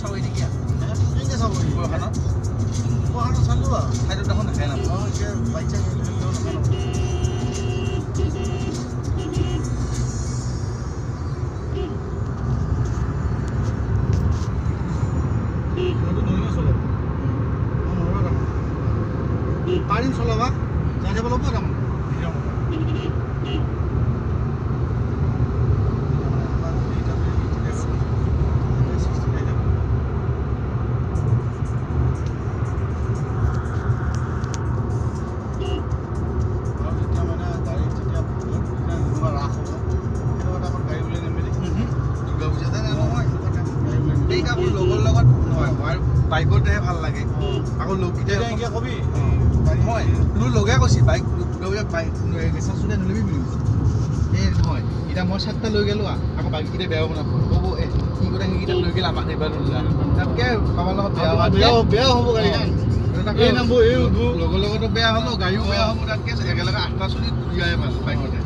চাব এতিয়া। কেনেকৈ চাব? ওপৰখনত। ওপৰখনত চালোঁ আৰু। চাইডত দেখোন দেখাই নাপাওঁ। অঁ, এতিয়া বাইক চাইক নাখায় নাপাওঁ। নোৱাৰিলে চলাব, মই নোৱাৰোঁ তাৰমানে। পাৰিম চলাবা, যাই থাকিব লাগিব তাৰমানে। যেতিয়া মানে গাড়ী যেতিয়া যেতিয়া ৰাস হ'ব, সেনেকুৱা টাইমত গাড়ী উলিয়াই নেমেলি। দুৰ্গা পূজাতে নহয়। সেনেকুৱা টাইমত গাড়ী উলিয়াই নেমেলি। এইটা মোৰ লগৰ লগত নহয়, মই বাইকতেহে ভাল লাগে। আকৌ লগকেইটাই তেতিয়া এনেকৈ কবি। নহয়, তোৰ লগে কৈছি বাইক দুৰ্গা পূজাত বাইক চুনে নলবি বুলি কৈছে। এই নহয়, এতিয়া মই চাৰিটা লৈ গ'লো, আকৌ বাকীকেইটা বেয়াও নাপাব, ক'ব এ কি কৰে, সেইকেইটা লৈ গ'লে আমাক এইবাৰ নোলোৱা। তাতকৈ কাৰোবাৰ লগত বেয়া বেয়া বেয়া হ'ব গাড়ীখন। এই নামব, এই উঠব। লগৰ লগতো বেয়া হ'লো, গাড়ীও বেয়া হ'ব। তাতকৈ একেলগে 8টা চলি ঘূৰি আহে ভাল বাইকতে।